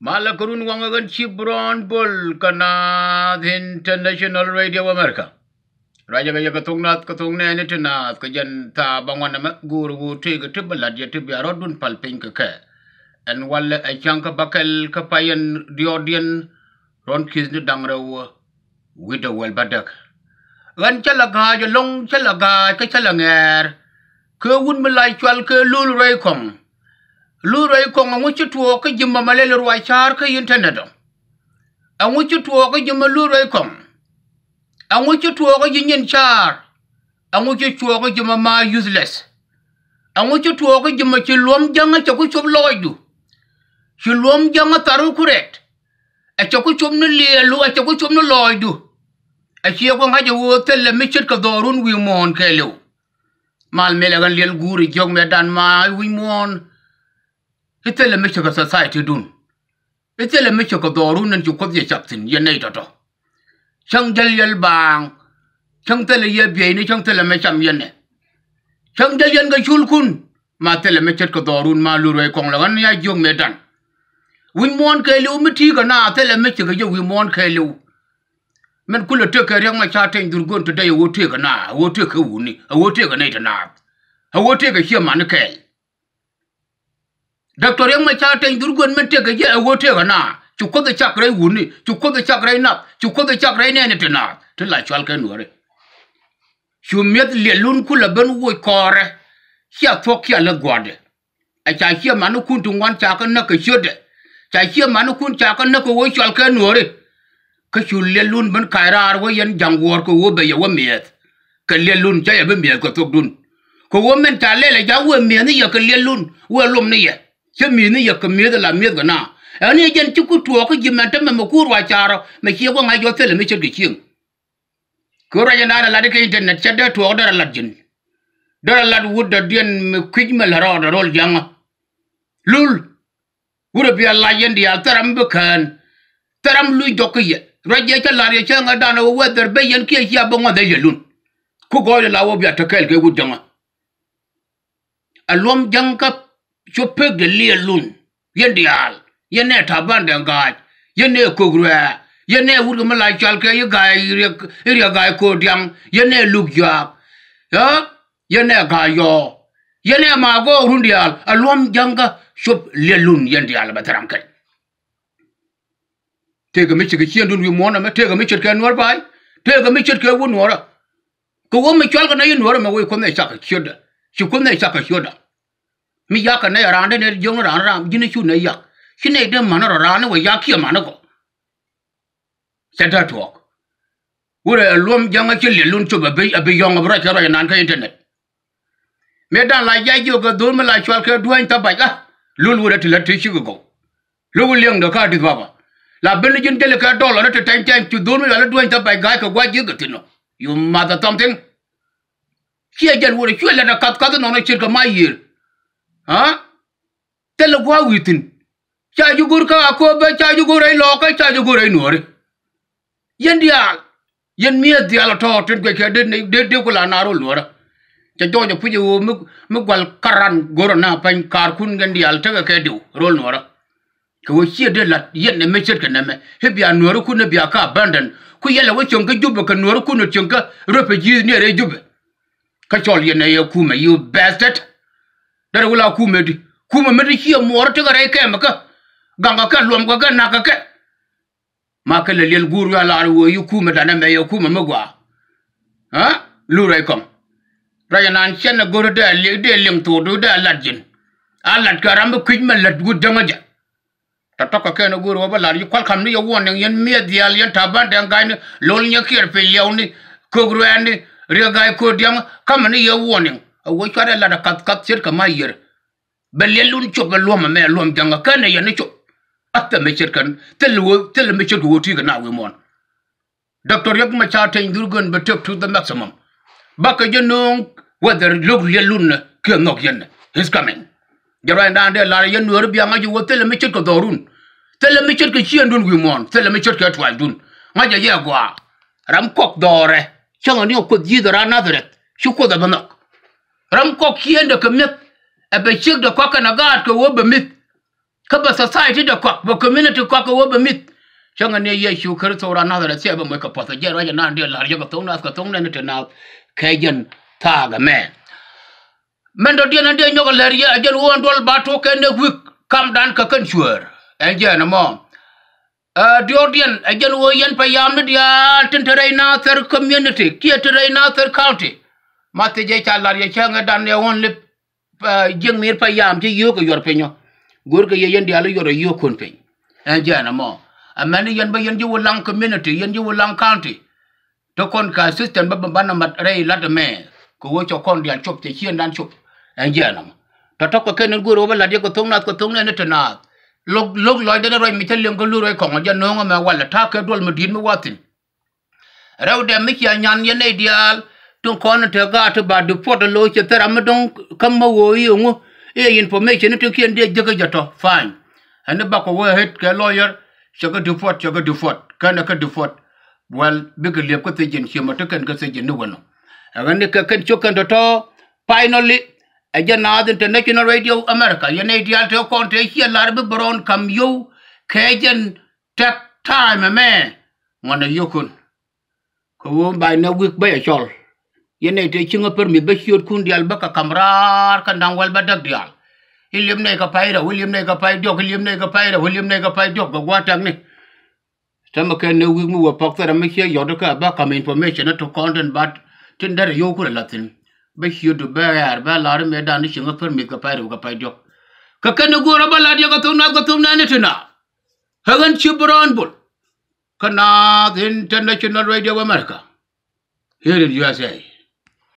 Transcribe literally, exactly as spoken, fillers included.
Malɛ kɛ run waŋä ɣän ci Brown Bol kä Naath International Radio America. Ruacä kɛ yɛ kɛ thok Naath kɛ thok nɛɛni ti Naath kɛ jɛn thaa ba ŋuan ɛmɛ guur ɣöö tëëkɛ ti bä la̱t yɛ ti bia rɔ̱dun pal piny kɛ kɛ. Ɛn walɛ ɛ cäŋ kä bäkɛl kä pay ɛn diɔɔkdiɛn ruɔ̱n ki̱thni da̱ŋ rɛw wi̱cdɛ wäl bädäk. Ɣän cä lɛ ga̱a̱c ɛlɔ̱ŋ cä lɛ ga̱a̱c kä cä lɛ ŋɛɛr. Kɛ wut mi la cual kɛ Lul Ruɛy Kɔŋ. Lul Ruɛy Kɔŋ ɛŋu ci tuɔɔk kä ji̱ mama lɛl ruac ca̱a̱r kä internet ɔ. Ɛŋu ci tuɔɔk kä ji̱ ma Lul Ruɛy Kɔŋ. Ɛŋu ci tuɔɔk kä ji̱ nyin ca̱a̱r. Ɛŋu ci tuɔɔk kä ji̱ ma ma useless. Ɛŋu ci tuɔɔk kä ji̱ ma ci luɔ̱m jäŋä cɛ ku cop lɔɔcdu. Ci luɔ̱m jäŋä thar ku rɛt. Ɛ cɛ ku cop ni liɛɛlu ɛ cɛ ku cop ni lɔɔcdu. Ɛ ciɛ ku ŋa̱c ɛ ɣöö thilɛ mi ce̱tkɛ dhɔrun wi̱i̱ muɔ̱ɔ̱n kɛɛliw. Mal mëë lɛ ɣän liɛl guur i̱ jiɔk mëëdan ma wi̱c muɔ̱ɔ̱n. I̱ thilɛ mi ce̱tkɛ society dun. I̱ thilɛ mi ce̱tkɛ dhɔrun ɛn ci Kuoth yɛ cak thi̱n yɛn nɛy tɔ̱tɔ̱. Cäŋ jäl yɛl baaŋ. Cäŋ thilɛ yɛ bieyni cäŋ thilɛ mi cam yɛn ɛ. Cäŋ jäl yɛn kɛ culkun. Ma thilɛ mi ce̱tkɛ dhɔrun ma Lul Ruɛy Kɔŋ lɛ ɣän ya jiök mëëdan. Wi̱c muɔ̱ɔ̱n kɛɛliw mi ti̱i̱ kɛ na thilɛ mi ce̱tkɛ jɛ wi̱i̱ muɔ̱ɔ̱n kɛɛliw. Min kulɛ tëëkɛ Riɛk Macar Teny Dhurgon ti dee ɛ ɣöö tëëkɛ na ɛ ɣöö tëëkɛ wuni ɛ ɣöö tëëkɛ nɛy ti naath. Ɛ ɣöö tëëkɛ ciɛ mani kɛɛl. Doctor Riɛk Macar Teny Dhurgon min tëëkɛ jɛ ɛ ɣöö tëëkɛ na ci Kuoth ɛ cak rɛy wuni ci Kuoth ɛ cak rɛy nath ci Kuoth ɛ cak rɛy nɛɛni ti naath ti la cual kɛ Nuääri. Cu mi̱eth liɛlun kulɛ ben woc kɔɔrɛ. Cia thuɔ̱k cia läth gua̱a̱dɛ. Ɛ ca ciɛ manikun ti ŋuan ca kä näk kɛ ciötdɛ. Ca ciɛ manikun ca kä näk kɛ ɣöö cual kɛ Nuääri. Kä cu liɛlun ben ka̱c raar wä yɛn ja̱ŋ wuɔ̱ɔ̱r kɛ ɣöö bɛ yɛ wä mi̱eth. Kɛ liɛlun ca yɛ bi mi̱eth kɛ thokdun. Kɛ ɣöö mɛn ca lɛl ɛ ja̱ wëë mi̱eth ni yɛ kɛ liɛlun wëë lom ni yɛ. Cä mi̱eth ni yɛ kɛ mi̱eth ɛ la mi̱eth kɛ na. Ɛn ni jɛn ci ku tuɔɔk kä ji̱ mɛn te mɛmɛ kuur wa ca̱rɔ mɛ ciɛ gua̱ŋ a jɔth thilɛ mi ce̱tkɛ cieŋ. Kɛ ruac ɛn da̱a̱n ɛ lat i̱ kɛ internet cɛ dee tuɔɔk derɛ lat ji̱n. Derɛ lat wut dɔ̱diɛn mi kui̱c mi lät rɔɔdɛ ro̱l jiaŋä. Lul. Wurɛ bia lac yɛn diaal thɛram bi kään. Thɛram luc jɔk kä yɛ ruac yɛ cä lar yɛ cä ŋädan ɛ wä wɛthɛr ben yɛn kiɛ cia bi ŋuath ɛ yɛ lun. Ku gɔɔydɛ la wä bia te kɛɛl kɛ wut jäŋä. Ɛ luɔm jäŋ kä cu pek de liɛl lun. Yɛn diaal yɛn ɛ ta̱a̱ bandɛ ga̱a̱c. Yɛn ɛ kök ruɛɛ yɛn ɛ wut kɛ mi la cal kɛ i̱ ga̱a̱c i̱ riɛk i̱ riɛk ga̱a̱c ko̱o̱r diaŋ. Yɛn ɛ luk juaak. Ɛ yɛn ɛ ga̱a̱c yɔɔ. Yɛn ɛ ma gɔɔk run diaal ɛ luɔm jäŋkä cop liɛl lun yɛn diaal ɛ bɛ thil ram kɛn. Tëëkɛ mi ce̱tkɛ ciëŋdun wi̱i̱ muɔ̱ɔ̱n ɛmɛ tëëkɛ mi ce̱tkɛ Nuäär ba̱a̱y. Tëëkɛ mi ce̱tkɛ wut Nuäärä. Kɛ wä mi cual kɛ nɛy i̱ Nuäärä mɛ wec Kuoth nɛy cak kɛ ciötdä. Ci Kuoth nɛy cak kɛ ciötdä. Mi yak kɛ nɛy a raan dee nɛy jiöŋ raan ram ji̱n cu nɛy yak ci nɛy dee ma̱n rɔ raan ni wä yak kiɛ ma̱n kɔ. Cɛ dee tuɔɔk. Wurɛ ɛ luɔm jäŋä ci liɛl lun cop ɛ bi ɛ bi yɔ̱ŋ ɛ bi ruac kɛ ruac ɛnan kä internet. Mëë da̱ŋ la jac jiök kɛ dho̱o̱l mi la cual kɛ duäny thabac a lul wurɛ ti lät ti cikɛ gɔw. Lo̱k liɛŋdɛ kä Addis Ababa la ben ji̱n jälɛ kɛ dɔlɔ rɛ ti tɛny tɛny ci dho̱o̱l mi la lät duäny thabac ga̱a̱c kɛ gua̱c ji̱ kɛ thi̱n ɔ. You mother something. Ciɛ jɛn wurɛ cuɛ lät ɛ kath kath inɔnɔ ce̱tkɛ ma yiëër. Aa. Thilɛ gua̱a̱k wi̱i̱ thi̱n. Ca ji̱ go̱r kä Akoobä ca ji̱ go̱r rɛy Lɔɔkä ca ji̱ go̱r rɛy Nuääri. Yɛn diaal yɛn mi̱eth diaal ɔ tɔ̱ tin guɛckɛ dee dee dee ku la naar wä Nuäärä. Cɛ jɔɔc ɛ puc ɛ ɣöö mi mi gual karan go̱r ɔ na pa̱ny kaarkun yɛn diaal tekɛ kɛ diw ro̱l Nuäärä. Kɛ ɣöö ciɛ dee la̱t yɛn ɛ mi ce̱tkɛ nɛmɛ i̱ bia Nuäärikun i̱ bia kä abandon ku yɛlɛ wä cieŋ kä Jubɛ kɛ Nuäärikun ɔ cieŋ kä refugee ni rɛy Jubɛ. Kä cɔl yɛn ɛ yɛ kumɛ you bastard. Derɛ wä la kumɛ di kumɛ mi ti ciɛ muɔɔr tekɛ rɛy kɛmɛ kä gaŋkɛ kɛ luɔmkɛ kɛ na̱kɛ kɛ. Ma kɛ lɛ liɛl guur wi̱i̱ a lar wee yi kumɛ danɛ mɛ yɛ kumɛ mi gɔaa. Aa lur rɛy kɔŋ. Ruac ɛnan cɛn ɛ go̱r dee liŋ dee liŋ thok dee lat ji̱n. A lat kɛ ram bi kui̱c mɛ lät wut jäŋä jɛ. Tɔ̱tɔ̱ kɛ kɛn ɛ go̱r wä bä lar yi kual kam ni yɛ warning yɛn mi̱eth diaal yɛn ta̱a̱ ban dɛŋ ga̱cni lo̱l nyɛ kiɛr piny liɛwni. Köök ruɛɛni riɛk ga̱c köök diaŋä kamɛ ni yɛ warning. Ɛ wee cuarɛ lat ɛ kath kath ce̱tkɛ ma yiër. Bɛ liɛl lun cop ɛ luɔm ɛmɛ ɛ luɔm jaŋä kɛn ɛ yɛn ni cop. A thɛmɛ ce̱tkɛn thil wee thil mi ce̱tkɛ wee ti̱i̱ kɛ na wi̱i̱ muɔ̱ɔ̱n. Doctor Riek Machar Teny Dhurgon bɛ tëk to the maximum. Bakɛ jɛ nööŋ whether lo̱k liɛl lun nɛ kiɛ nhɔk yɛn nɛ. He's coming. Jɛ ruacdan dee lar yɛn Nuääri bia ŋa̱c wä thilɛ mi ce̱tkɛ dhɔrun. Thilɛ mi ce̱tkɛ ciëŋdun wi̱i̱ muɔ̱ɔ̱n thilɛ mi ce̱tkɛ tuacdun. Ŋa̱cɛ jɛ gɔaa. Ram kɔk dhɔrɛ cäŋɛ ni ɛ Kuoth Jesus ran Nazareth ci Kuoth ɛ bä nhɔk. Ram kɔk ciëŋdɛ kɛ mi̱eth ɛ bɛ ciekdɛ kɔakɛ nɛ gaatkɛ wä bɛ mi̱th. Kä bɛ society dɛ kɔak, bɛ community kɔak kɛ wä bɛ mith. Cäŋɛ ni Yecu Kritho ran Nathɛrɛth, ciɛ bɛ moc kɛ puɔth, ɛ jɛn ruac ɛnan diɛ la̱r yɛ kɛ thok nath kɛ thok nɛn ti naath kɛ jɛn thaak ɛmɛ. Mɛn dɔ̱diɛn ɛn diɛ nyɔk ɛ lɛr yɛ, ɛ jɛn ɣöö ɛn duɔl ba tok kɛn ɛ wi̱i̱ kamdan kɛ kɛn cuäär. Ɛn jɛn ɛmɔ. Ɛ diɔ̱ɔ̱kdiɛn, ɛ jɛn ɣöö yɛn payamni diaal tin te rɛy Nathɛr community kiɛ te rɛy Nathɛr county. Ma thiec ɛ ca la̱r yɛ cäŋɛ dan ɛ ɣɔn lip, ɛ, jiäk mi̱i̱r payam ci yio̱o̱k kɛ yuɔr piny ɔ. Go̱o̱rkɛ yɛ yɛn diaal i̱ yuɔr ɛ yio̱o̱k kun piny. Ɛn jɛn ɛmɔ. Ɛ mɛn i̱ yɛn bä yɛn ji̱ Wulaŋ community, yɛn ji̱ Wulaŋ county. Te kɔn ka system bä bä banɛ mat rɛy lat ɛmɛ. Kɛ ɣöö cɛ kɔn diaal cop, cɛ ciëŋdan cop. Ɛn jɛn ɛmɔ. Tɔ̱tɔ̱ kɛ kɛn in go̱o̱r ɣöö bä lat yɛ kɛ thok nath kɛ thok nɛn i̱ te naath. Lo̱k, lo̱k lɔcdɛ ni ruac mi cä liɛŋ kä lo̱r ruac kɔŋ jɛ no̱o̱ŋ ɛmɛ walɛ ta̱a̱ kɛ duɔl mi di̱i̱t mi wa̱thi̱n. Rɛwdɛ mi cia nyan yɛn nɛy diaal tin kɔn in te gaat ti ba deport ɛ lo̱c cɛ thil ram mi dɔ̱ŋ kä mä ɣöö i̱ ɛŋu i̱ ɛ information ni tin kiɛn diɛ jiäkä jɛ tɔ̱ fine. Ɛn ni bakɔ wee ɣet kɛ lawyer cɛ kɛ deport, cɛ kɛ deport, kɛn ɛ kɛ deport. Well, bikɛ liep kä thiec in ciëmɔ ti kɛn kä thiec in ni wänɔ. Ɛ ɣän ni kɛ kɛn ciök kɛn tɔ̱tɔ̱. Finally, ɛ jɛ Naath International Radio America, yɛn nɛy diaal te kɔn te ciɛ lar bi bɛ rɔɔn ka̱m yio̱w kɛ jɛn tɛk time ɛmɛ. Ŋuɔ̱nɛ yio̱kun. Kɛ ɣöö ba inɛ wi̱i̱k bä yɛ cɔl. Yɛn nɛy te cieŋä permit bä ciöötkun diaal bä kɛ ka̱m raar kɛn da̱ŋ wäl bä däk diaal. I̱ liep nɛy kɛ pay rɛw, i̱ liep nɛy kɛ pay diɔ̱k, i̱ liep nɛy kɛ pay rɛw, i̱ liep nɛy kɛ pay diɔ̱k, bɛ gua̱a̱th tɛkni. Täämɛ kɛn ni wi̱i̱k mi wä pɔk thil ram mi ciɛ yɔt kä bä ka̱m information ni to kɔn tin bat tin derɛ yio̱w kun ɛ la̱thi̱n. Bä ciötdu bä ɣɛɛr bä lar mëëdan ni cieŋä permit kɛ pay rɛw kɛ pay diɔ̱k. Kɛ kɛn ni go̱o̱rä bä lat yɛ kɛ thok nath kɛ thok nɛn i̱ ti na. Ɛ ɣän ci bi rɔɔn bol. Kä Naath International Radio America. Here in U S A.